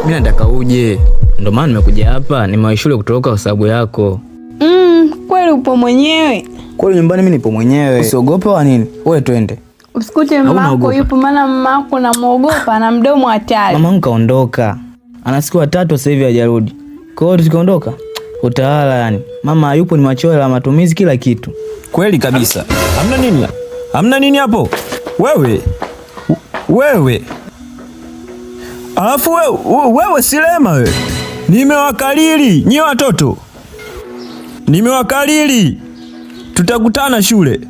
Mimi nataka uje, ndio maana nimekuja hapa, nimewahi shule kutoroka kwa sababu yako. Kweli upo mwenyewe? Kweli nyumbani mimi nipo mwenyewe. Usiogope wa nini? Wewe twende. Usikute mamako yupo, maana mamako namuogopa na mdomo hatari. Mama kaondoka, ana siku 3 sasa hivi hajarudi. Kwa hiyo tukiondoka utawala yani. Mama hayupo, ni machoyo la matumizi kila kitu. Kweli kabisa. Hamna nini? Hamna nini hapo? Wewe. Wewe. Alafu wewe Silema wewe. Nimewakalili nyi watoto. Nimewakalili. Tutakutana shule.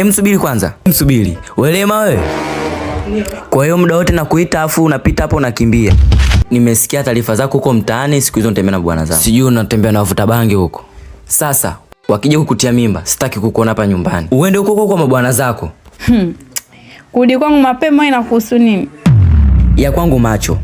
Msubiri kwanza. Msubiri. Welema wewe. Kwa hiyo muda wote nakuita afu unapita hapo unakimbia. Nimesikia taarifa zako huko mtaani, siku hizo unatembea na bwana zako. Sijui unatembea na wavuta bangi huko. Sasa wakija kukutia mimba, sitaki kukuona hapa nyumbani. Uende huko huko kwa mabwana zako. Kurudi kwangu mapema inakuhusu nini? Ya kwangu macho.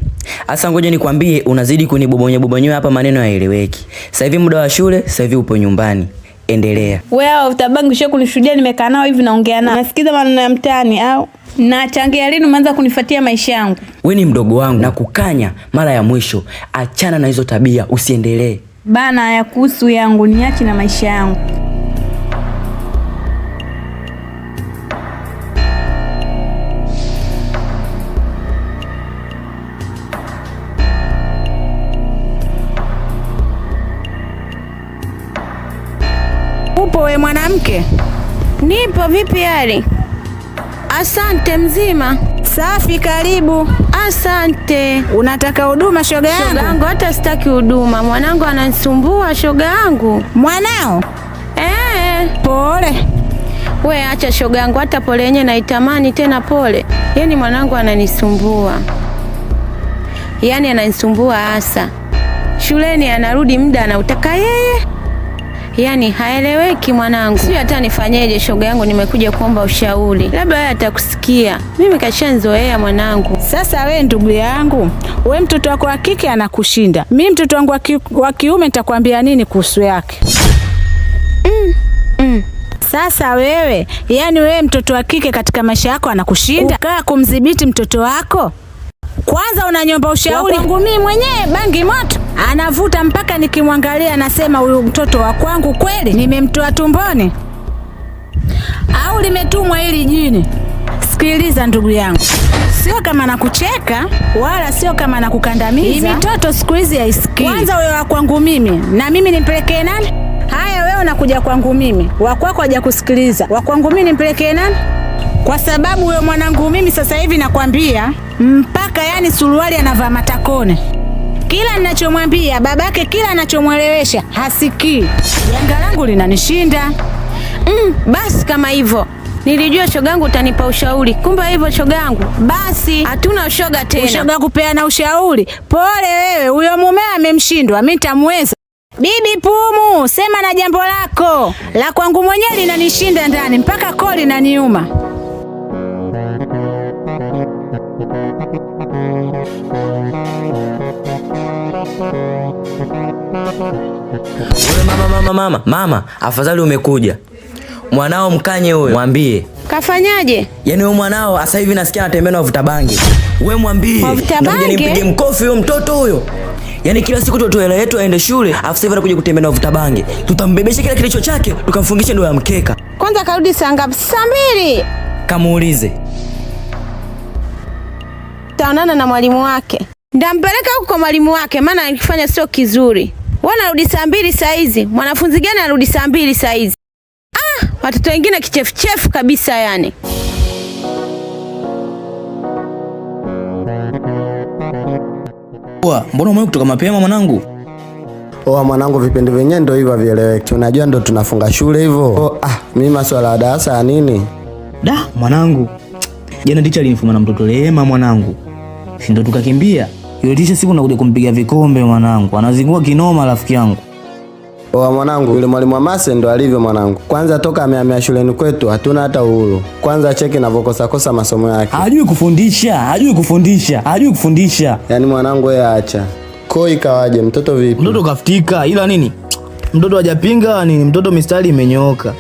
Asa ngoja nikwambie, unazidi kunibobonya bobonya hapa, maneno hayaeleweki. Sasa hivi muda wa shule, sasa hivi upo nyumbani. Endelea. Wewe utabangi ushe kunishuhudia nimekaa nao hivi naongea nao. Nasikiza maneno ya mtaani au? Na changia lini umeanza kunifuatia maisha yangu? Wewe ni mdogo wangu na kukanya mara ya mwisho. Achana na hizo tabia, usiendelee. Bana, ya kuhusu yangu, niache na maisha yangu. Upo we mwanamke? Nipo. Vipi hali? Asante. Mzima? Safi, karibu. Asante. Unataka huduma shoga yangu? Shoga yangu hata sitaki huduma, mwanangu ananisumbua shoga yangu. Mwanao? Pole. We acha shoga yangu, hata pole yenyewe naitamani tena pole. Yaani mwanangu ananisumbua, yaani ananisumbua hasa. Shuleni anarudi muda anautaka yeye, yaani haeleweki mwanangu. Sijui hata nifanyeje shoga yangu, nimekuja kuomba ushauri, labda wewe atakusikia. Mimi kashanzoea mwanangu. Sasa we ndugu yangu, we mtoto wako wa kike anakushinda, mi mtoto wangu wa kiume nitakwambia nini kuhusu yake? Sasa wewe, yani wewe mtoto wa kike katika maisha yako anakushinda, ukaa kumdhibiti mtoto wako. Kwanza unanyomba ushauri kwangu mimi mwenyewe, bangi moto anavuta mpaka nikimwangalia nasema huyu mtoto wa kwangu kweli nimemtoa tumboni au limetumwa hili jini? Sikiliza ndugu yangu, sio kama nakucheka wala sio kama nakukandamiza. Hii mitoto siku hizi haisikii. Kwanza wewe wa kwangu mimi na mimi nimpelekee nani? Haya, wewe unakuja kwangu mimi, wa kwako hajakusikiliza, wa kwangu mimi nimpelekee nani? Kwa sababu huyo mwanangu mimi sasa hivi nakwambia, mpaka yani suruali anavaa matakone. Kila ninachomwambia babake, kila anachomwelewesha hasikii. Janga langu linanishinda. Basi kama hivyo nilijua shogangu utanipa ushauri, kumbe hivyo shogangu. Basi hatuna ushoga tena. Ushoga kupeana ushauri? Pole wewe, huyo mume amemshindwa, mimi nitamweza. Bibi Pumu, sema na jambo lako. La kwangu mwenyewe linanishinda ndani mpaka koo linaniuma. Wewe mama, mama, mama, mama, afadhali umekuja. Mwanao mkanye huyo, mwambie. Kafanyaje? Yaani wewe mwanao sasa hivi nasikia anatembea na wavuta bangi. Wewe mwambie. Wavuta bangi? Nimpige mkofi huyo mtoto huyo. Yaani kila siku tutoe hela yetu aende shule, afu sasa hivi anakuja kutembea na wavuta bangi. Tutambebesha kila kilicho chake, tukamfungisha ndoa ya mkeka. Kwanza karudi saa ngapi? Saa 2. Kamuulize. Taonana na mwalimu wake. Ndampeleka huko kwa mwalimu wake, maana alikifanya sio kizuri. Wewe unarudi saa 2 saa hizi? Mwanafunzi gani anarudi saa 2 saa hizi? Watoto wengine kichefuchefu kabisa yani. Mbona umewahi kutoka mapema mwanangu? Oa mwanangu, vipindi vyenyewe ndio hivyo havieleweki. Unajua ndo tunafunga shule hivyo. Oh, mimi maswala ya darasa ya nini? Da, mwanangu. Jana ticha alinifuma na mtoto Rehema mwanangu. Si ndo tukakimbia. Yule ticha siku nakuja kumpiga vikombe mwanangu. Anazingua kinoma rafiki yangu. Oa mwanangu, yule mwalimu wa mase ndo alivyo mwanangu. Kwanza toka amehamia shuleni kwetu hatuna hata uhuru. Kwanza cheki navyokosa kosa masomo yake. Hajui kufundisha, hajui kufundisha, hajui kufundisha. Yaani mwanangu yeye acha. Koi kawaje mtoto vipi? Mtoto kafutika ila nini? Mtoto hajapinga nini? Mtoto mistari imenyooka.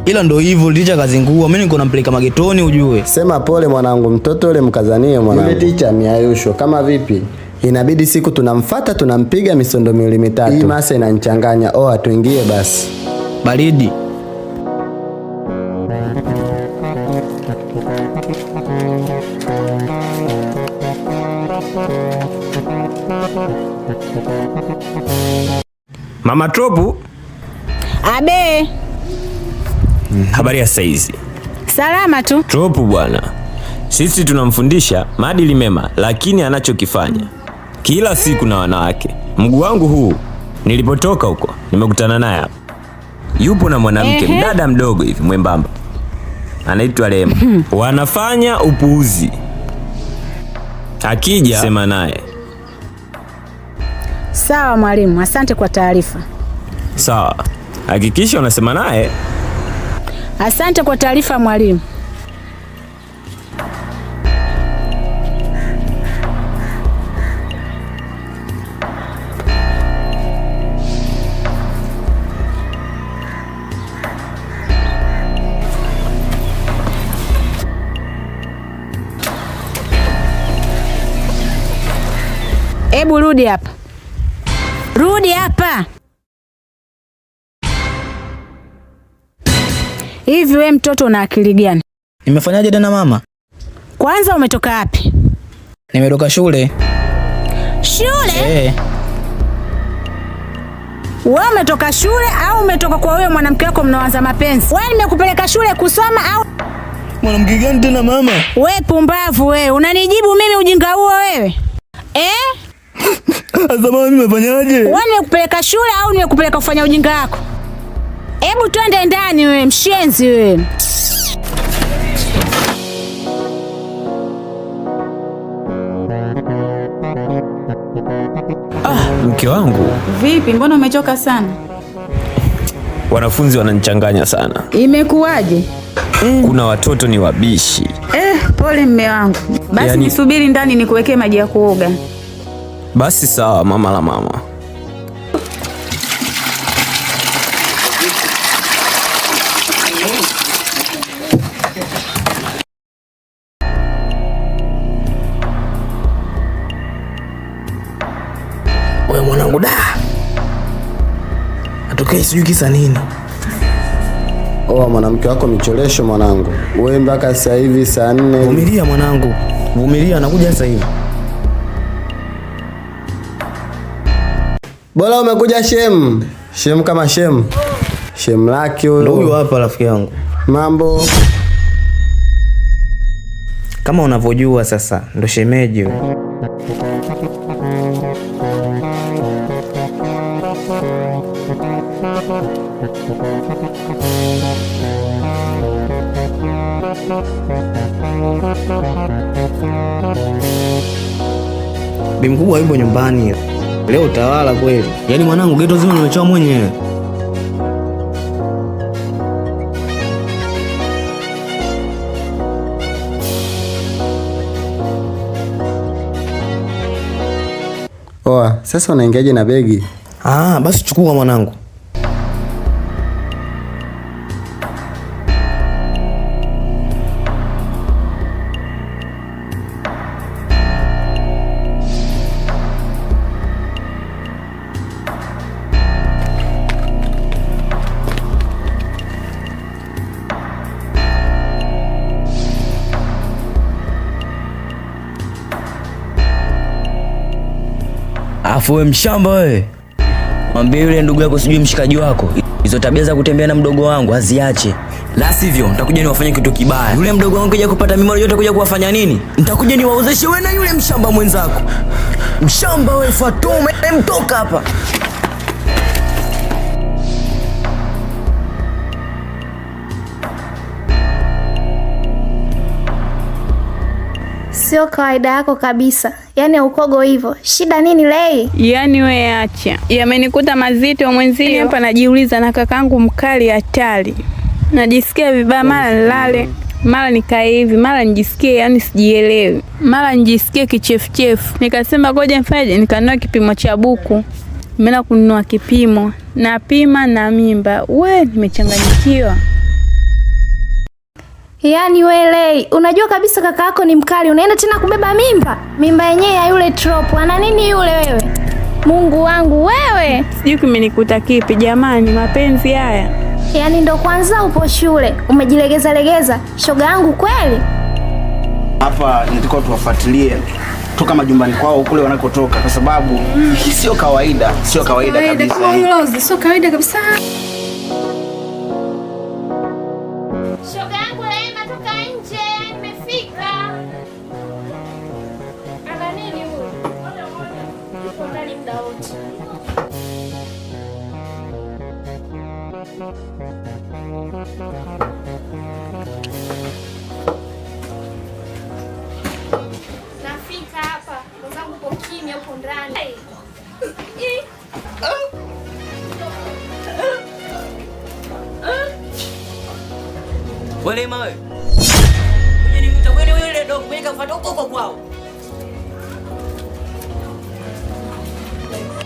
Ila ndo hivyo ticha kazingua. Mimi niko nampeleka magetoni ujue. Sema pole mwanangu, mtoto yule mkazanie mwanangu. Yule ticha miayusho kama vipi? Inabidi siku tunamfata tunampiga misondo miwili mitatu. Hii masa inanichanganya. Oa tuingie basi. Baridi. Mama Tropu, Abe, habari ya saizi? salama tu. Tropu bwana, sisi tunamfundisha maadili mema, lakini anachokifanya kila siku na wanawake. Mguu wangu huu nilipotoka huko nimekutana naye hapa, yupo na mwanamke mdada mdogo hivi mwembamba, anaitwa Rema. Wanafanya upuuzi. Akija sema naye. Sawa mwalimu, asante kwa taarifa. Sawa, hakikisha unasema naye. Asante kwa taarifa mwalimu. Hebu rudi hapa, rudi hapa. Hivi we mtoto una akili gani? Nimefanyaje tena mama? Kwanza umetoka wapi? Nimetoka shule. Shule? Eh. Wewe umetoka shule au umetoka kwa wewe mwanamke wako mnaoanza mapenzi? Wewe nimekupeleka shule kusoma au Mwanamke gani tena mama? we pumbavu wewe, unanijibu mimi ujinga huo wewe? Eh? Sasa mama mimi nimefanyaje? Wewe nimekupeleka shule au nimekupeleka kufanya ujinga wako? Hebu twende ndani wewe, mshenzi wewe. Mke wangu, Vipi, mbona umechoka sana? wanafunzi wananichanganya sana. Imekuwaje? Kuna watoto ni wabishi. Pole mme wangu. Basi Yaani- nisubiri ndani nikuwekee maji ya kuoga. Basi sawa, mama la mama. Wewe mwanangu da. Atokee sijui kisa nini. Oa mwanamke wako micholesho mwanangu. Wewe mpaka sasa hivi saa 4. Vumilia mwanangu. Vumilia, anakuja sasa hivi. Bora umekuja shem. Shem kama shem. Shem laki Ndio huyu huyo. hapa rafiki yangu. Mambo. Kama unavyojua sasa ndo shemeji huyu. Bi mkubwa yupo nyumbani leo, utawala kweli. Yaani mwanangu, geto zima nimechoa mwenyewe. Oa, sasa unaingiaje na begi? Ah, basi chukua mwanangu. Afu we mshamba wewe. Mwambie yule ndugu yako sijui mshikaji wako, hizo tabia za kutembea na mdogo wangu aziache. La sivyo nitakuja niwafanye kitu kibaya. Yule mdogo wangu kuja kupata mimba, unajua nitakuja kuwafanya nini? Nitakuja niwaozeshe wewe na yule mshamba mwenzako. Mshamba wewe Fatuma, mtoka hapa. Sio kawaida yako kabisa, yaani ukogo hivyo. Shida nini Lei? Yaani we acha, yamenikuta mazito mwenzio hapa. Najiuliza na kakangu mkali hatari, najisikia vibaya, mara nilale, mara nikae hivi, mara nijisikie yani sijielewi, mara nijisikie kichefuchefu. Nikasema ngoja nifanyeje, nikanunua kipimo cha buku. Nimeenda kununua kipimo, napima na mimba. We, nimechanganyikiwa. Yaani we Lei, unajua kabisa kaka yako ni mkali, unaenda tena kubeba mimba? Mimba yenyewe ya yule tropo, ana nini yule wewe? Mungu wangu wewe! Sijui kimenikuta kipi jamani, mapenzi haya. Yaani ndo kwanza upo shule, umejilegeza legeza, shoga yangu kweli. Hapa nilikuwa tuwafuatilie toka majumbani kwao kule wanakotoka, kwa sababu hii sio kawaida, sio kawaida kabisa. Sio kawaida kabisa. Shoga yangu Rehema, toka nje, nimefika. Ana nini huyu? Yupo ndani muda wote. Nafika hapa, mwenzangu upo kimya huko ndani. Wewe Lema wewe. Kuja nimta wewe yule dogo, wewe kafuata huko huko kwao.